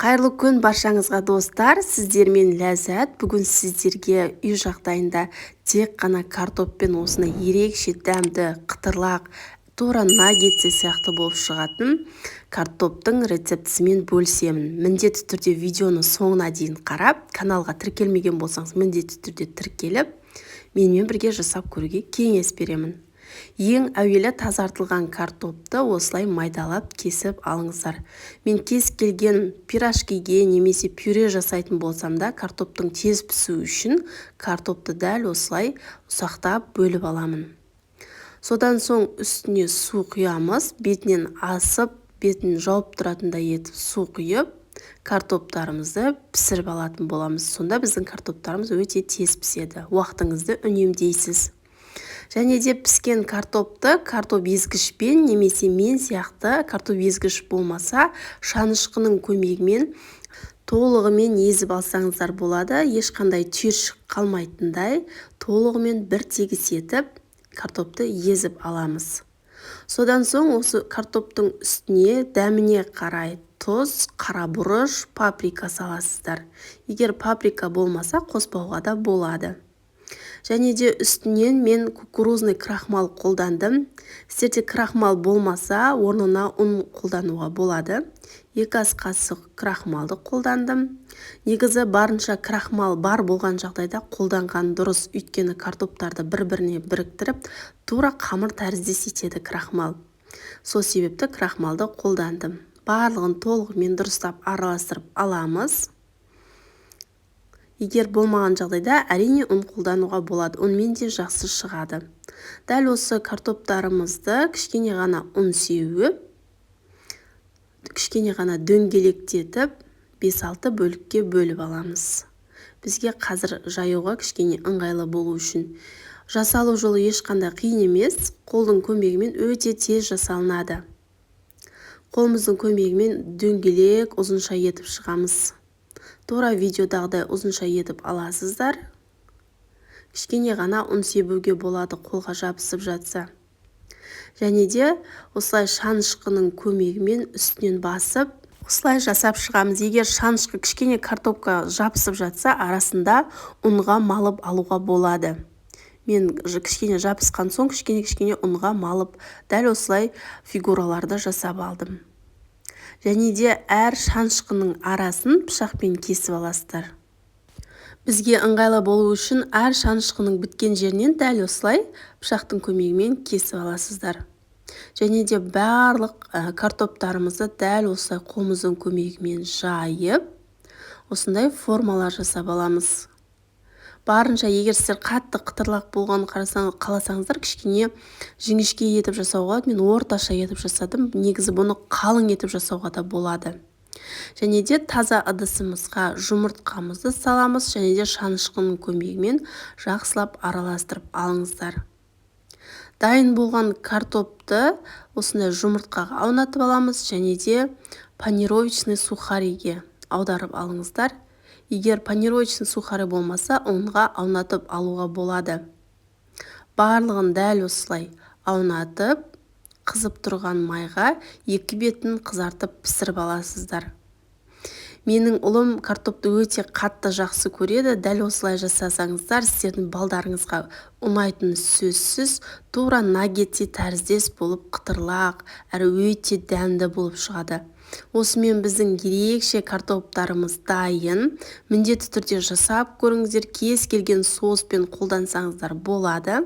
Қайырлы күн баршаңызға, достар! Сіздермен Ләззат. Бүгін сіздерге үй жағдайында тек қана картоппен осындай ерекше дәмді, қытырлақ, тура наггетсы сияқты болып шығатын картоптың рецептісімен бөлісемін. Міндетті түрде видеоны соңына дейін қарап, каналға тіркелмеген болсаңыз, міндетті түрде тіркеліп, менімен бірге жасап көруге кеңес беремін. Ең әуелі тазартылған картопты осылай майдалап кесіп алыңыздар. Мен кез келген пирожкиге немесе пюре жасайтын болсам да, картоптың тез пісуі үшін картопты дәл осылай ұсақтап бөліп аламын. Содан соң үстіне су құямыз, бетінен асып, бетін жауып тұратындай етіп су құйып, картоптарымызды пісіріп алатын боламыз. Сонда біздің картоптарымыз өте тез піседі, уақытыңызды үнемдейсіз. Және де піскен картопты картоп езгішпен немесе мен сияқты картоп езгіш болмаса, шанышқының көмегімен толығымен езіп алсаңыздар болады. Ешқандай түйіршік қалмайтындай, толығымен бір тегіс етіп картопты езіп аламыз. Содан соң осы картоптың үстіне дәміне қарай тұз, қара бұрыш, паприка саласыздар. Егер паприка болмаса, қоспауға да болады. Және де үстінен мен кукурузный крахмал қолдандым. Сіздерде крахмал болмаса, орнына ұн қолдануға болады. 2 ас қасық крахмалды қолдандым. Негізі барынша крахмал бар болған жағдайда қолданған дұрыс, өйткені картоптарды бір-біріне біріктіріп, тура қамыр тәріздес етеді крахмал. Сол себепті крахмалды қолдандым. Барлығын толығымен дұрыстап араластырып аламыз. Егер болмаған жағдайда, әрине, ұн қолдануға болады, ұнмен де жақсы шығады. Дәл осы картоптарымызды кішкене ғана ұн сеуіп, кішкене ғана дөңгелектетіп, 5-6 бөлікке бөліп аламыз. Бізге қазір жаюға кішкене ыңғайлы болу үшін. Жасалу жолы ешқандай қиын емес, қолдың көмегімен өте тез жасалынады. Қолымыздың көмегімен дөңгелек ұзынша етіп шығамыз. Тура видеодағыдай ұзынша етіп аласыздар. Кішкене ғана ұн себуге болады, қолға жабысып жатса. Және де осылай шанышқының көмегімен үстінен басып, осылай жасап шығамыз. Егер шанышқы кішкене картопқа жабысып жатса, арасында ұнға малып алуға болады. Мен кішкене жабысқан соң, кішкене-кішкене ұнға малып, дәл осылай фигураларды жасап алдым. Және де әр шанышқының арасын пышақпен кесіп аласыздар. Бізге ыңғайлы болу үшін әр шанышқының біткен жерінен дәл осылай пышақтың көмегімен кесіп аласыздар. Және де барлық картоптарымызды дәл осылай қолымыздың көмегімен жайып, осындай формалар жасап аламыз. Барынша, егер сіздер қатты қытырлақ болғанын қаласаңыздар, кішкене жіңішке етіп жасауға болады. Мен орташа етіп жасадым. Негізі бұны қалың етіп жасауға да болады. Және де таза ыдысымызға жұмыртқамызды саламыз, және де шанышқының көмегімен жақсылап араластырып алыңыздар. Дайын болған картопты осындай жұмыртқаға аунатып аламыз, және де панировочный сухариге аударып алыңыздар. Егер панировочный сухари болмаса, ұнға аунатып алуға болады. Барлығын дәл осылай аунатып, қызып тұрған майға екі бетін қызартып пісіріп аласыздар. Менің ұлым картопты өте қатты жақсы көреді. Дәл осылай жасасаңыздар, сіздердің балдарыңызға ұнайтыны сөзсіз. Тура наггетси тәріздес болып, қытырлақ, әрі өте дәмді болып шығады. Осымен біздің ерекше картоптарымыз дайын. Міндетті түрде жасап көріңіздер, кез келген соуспен қолдансаңыздар болады.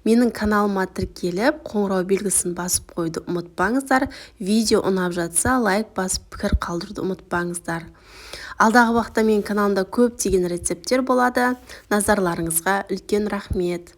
Менің каналыма тіркеліп, қоңырау белгісін басып қоюды ұмытпаңыздар. Видео ұнап жатса, лайк басып, пікір қалдыруды ұмытпаңыздар. Алдағы уақытта менің каналымда көптеген рецепттер болады. Назарларыңызға үлкен рахмет.